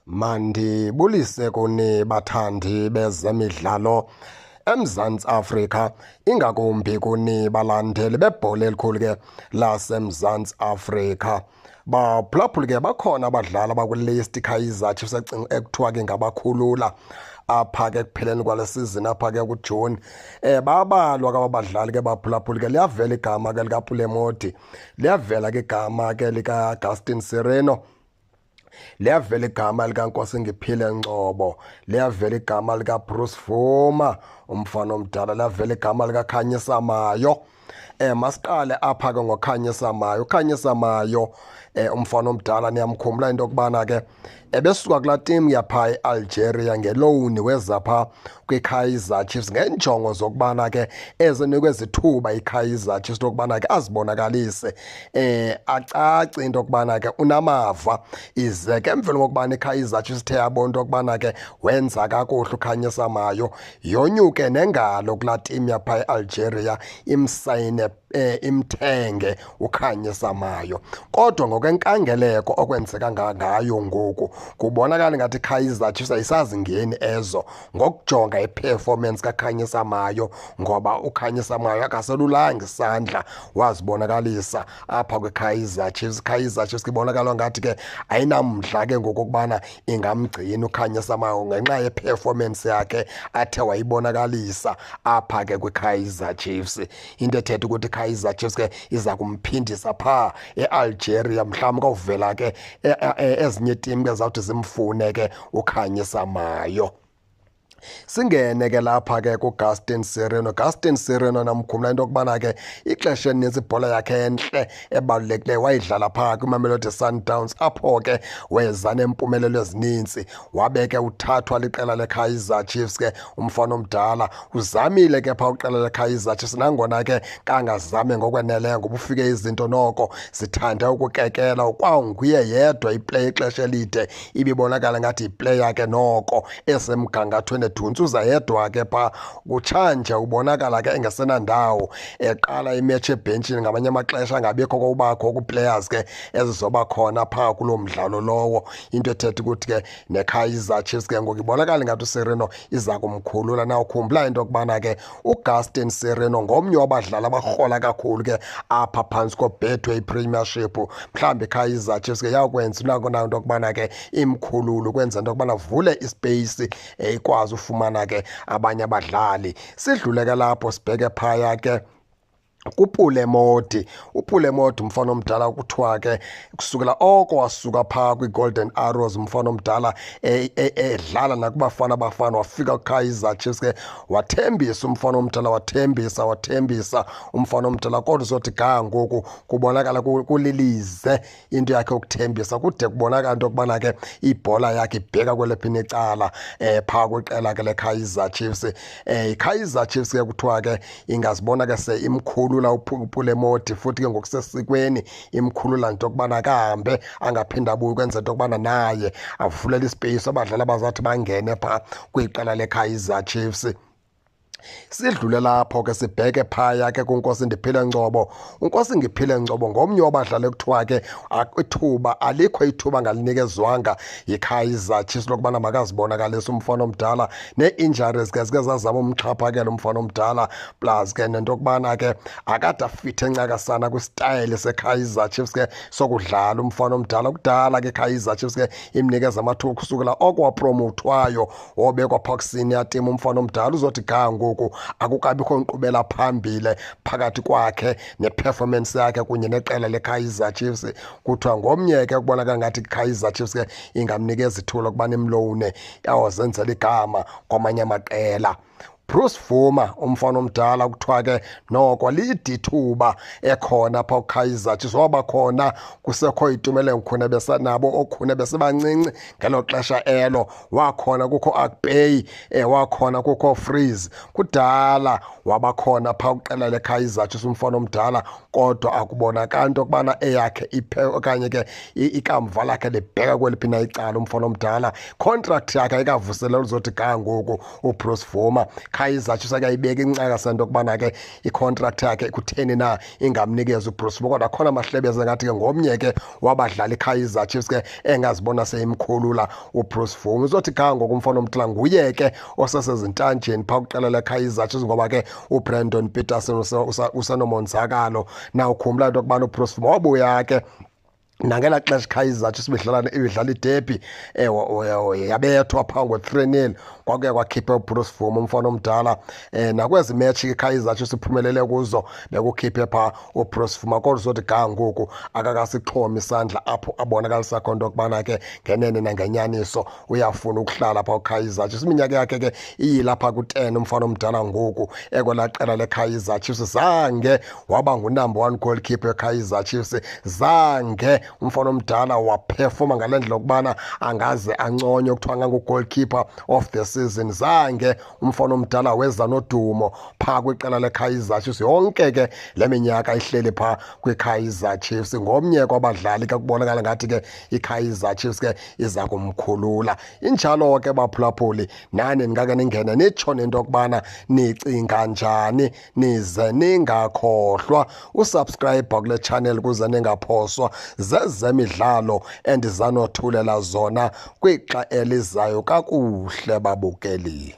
Mandibulise kuni bathandi bezemidlalo eMzantsi Afrika, ingakumbi kuni balandeli bebhola elikhulu ke laseMzantsi Afrika. Baphulaphuli ke, bakhona abadlali abakwilist Kaizer Chiefs ekuthiwa ke ngabakhulula apha ke ekupheleni kwale season, apha ke kuJune. Babalwa ke abadlali ke, baphulaphuli ke. Liyavela igama ke likaPule Mmodi, liyavela ke igama ke likaGaston Sirino, liyavela igama likaNkosingiphile Ngcobo, liyavela igama likaBruce Bvuma, umfana omdala, liyavela igama likaKhanyisa Mayo. Masiqale apha ke ngoKhanyisa Mayo. UKhanyisa Mayo, umfana omdala, niyamkhumbula into yokubana ke ebesuka kulaa team yapha eAlgeria ngeloan, weza pha kwiKaizer Chiefs ngeenjongo zokubana ke ezinikwe izithuba iKaizer Chiefs lokubana ke azibonakalise, acace into yokubana ke unamava. Ize ke emveni kokubana iKaizer Chiefs ithe yabona into yokubana ke wenza kakuhle uKhanyisa Mayo, yonyuke nengalo kulaa team yapha eAlgeria, imsayine, imthenge uKhanyisa Mayo. Kodwa ngokwenkangeleko okwenzeka ngayo ngoku, kubonakala ngathi iKaizer Chiefs ayisazingeni ezo ngokujonga iperformance kaKhanyisa Mayo, ngoba uKhanyisa Mayo akaselulanga isandla, wazibonakalisa apha kwiKaizer Chiefs. Kaizer Chiefs ibonakala ngathi ke ayinamdla ke ngokubana ingamgcina uKhanyisa Mayo ngenxa yeperformance yakhe athe wayibonakalisa apha ke kwiKaizer Chiefs, into ethetha ukuthi iKaizer Chiefs ke iza kumphindisa phaa eAlgeria, mhlawumbi kawuvela ke ezinye iitim ke zawuthi zimfune ke uKhanyisa Mayo. Singene ke lapha ke kuGaston Sirino. Gaston Sirino, namkhumla into yokubana ke ixesha elinintsi ibhola yakhe entle ebalulekileyo wayidlala phaa kwiMamelodi Sundowns, apho ke weza neempumelelo ezininzi, wabe ke uthathwa liqela leKaizer Chiefs ke. Umfana omdala uzamile ke phaa uqela leKaizer Chiefs, nangona ke kangazame ngokweneleyo, ngoba ufike izinto noko zithande ukukekela. Kwanguye yedwa iplayer ixesha elide ibibonakala ngathi yiplayer ke noko esemgangathweni, eduntsuza yedwa ke phaa. Kutshanje ubonakala ke engasenandawo, eqala imetshi ebhentshini, ngamanye amaxesha angabikho kokubakho kwi-players ke ezizoba khona phaa kuloo mdlalo lowo, into ethetha ukuthi ke neKaizer Chiefs ke ngoku ibonakala ngathi uSirino iza kumkhulula. Na ukhumbula into yokubana ke uGaston Sirino ngomnye wabadlali abarhola kakhulu ke apha phantsi koBetway Premiership. Mhlawumbi iKaizer Chiefs ke yawukwenza unako na into yokubana ke imkhulule, ukwenza into yokubana vule ispace, ikwazi ufumana ke abanye abadlali. Sidlule ke lapho, sibheke phaya ke kuPule Mmodi. UPule Mmodi, umfana omdala, kuthiwa ke kusukela oko wasuka phaa kwiGolden Arrows, umfana omdala edlala nakubafana bafana, wafika kuKaizer Chiefs ke, wathembisa umfana omdala, wathembisa, wathembisa umfana omdala, kodwa uzothi ga ngoku kubonakala kulilize into yakhe yokuthembisa. Kude kubonakala into yokubana ke ibhola yakhe ibheka kwelephini icala phaa kwiqela ke leKaizer Chiefs. IKaizer Chiefs ke kuthiwa ke ingazibona ke se imkhulula uPule Mmodi, futhi ke ngokusesikweni imkhulula into yokubana kahambe angaphinda abuye, ukwenza into yokubana naye avulele ispace abadlali abazathi bangene phaa kwiqela leKaizer Chiefs. Sidlule lapho ke, sibheke phaya ke kuNkosindiphile Ngcobo. UNkosingiphile Ngcobo ngomnye wabadlali ekuthiwa ke ithuba alikho, ithuba ngalinikezwanga yiKaizer Chiefs lokubana makazibonakalise umfana omdala. Nee-injuries ke zike zazama umxhaphakela umfana omdala, plus ke nento yokubana ke akade afithe ncakasana kwisitayile seKaizer Chiefs ke sokudlala umfana omdala. Kudala ke Kaizer Chiefs ke imnikeza amathuba kusukela oko wapromothwayo, wobekwa phaa kusenior team umfana omdala. Uzothi ga ngoku akukabikho nkqubela phambili phakathi kwakhe neperformance yakhe kunye neqela leKaizer Chiefs. Kuthiwa ngomnye ke kubonakala ngathi iKaizer Chiefs ke ingamnikeza ithuba lokubana imloane, awozenzela igama kwamanye amaqela. Bruce Bvuma, umfana omdala, kuthiwa ke noko lide ithuba ekhona phaa kuKaizer Chiefs. Waba khona kusekho Itumeleng Khune, besanabo oKhune besebancinci ngelo xesha elo, wakhona kukho Akpeyi, wakhona kukho Freeze. Kudala wabakhona phaa kwiqela leKaizer Chiefs umfana omdala, kodwa akubonakali into yokubana eyakhe iphe okanye ke ikamva lakhe libheka kweliphi na icala umfana omdala. Contract yakhe ayikavuselelwa uzothi ga ngoku uBruce Bvuma. Kaizer Chiefs akayibeka incaka sento yokubana ke icontract yakhe kutheni na ingamnikezi uBruce Bvuma. Kodwa khona amahlebezi ngathi ke ngomnye ke wabadlali iKaizer Chiefs ke engazibona seyimkhulula uBruce Bvuma. Uzothi ga ngoku umfana omdala nguye ke osesezintanjeni phaa kwiqela leKaizer Chiefs, ngoba ke uBrandon Petersen usenomonzakalo. Na ukhumbula into yokubana uBruce Bvuma wabuya ke nangelaa xesha iKaizer Chiefs ibidlala iderby, yabethwa phaa ngo-3-0, kwakuye kwakhipha uBruce Bvuma umfana omdala. Nakwezi match iKaizer Chiefs iphumelele kuzo bekukhiphe phaa uBruce Bvuma, kodwa uzothi ga ngoku akakasixhomi isandla apho abonakalisa khona into yokubana ke ngenene nangenyaniso uyafuna ukuhlala phaa uKaizer Chiefs. Iminyaka yakhe ke iyilapha ku-10 umfana omdala ngoku ekwelaa qela leKaizer Chiefs. Zange waba ngunumber 1 goalkeeper weKaizer Chiefs, zange umfana omdala waphefoma ngale ndlela yokubana angaze anconywe kuthiwa ngangu-goalkeeper of the season. Zange umfana omdala weza nodumo phaa kwiqela leKaizer Chiefs. Yonke ke le minyaka ihleli phaa kwiKaizer Chiefs, ngomnye kwabadlali ke kubonakala ngathi ke iKaizer Chiefs ke iza kumkhulula. Injalo ke baphulaphuli, nani ningake ningene nitsho nento yokubana nicinga njani, nize ningakhohlwa usubscribe kule channel kuze ningaphoswa zezemidlalo endizanothulela zona kwixa elizayo. Kakuhle babukeli.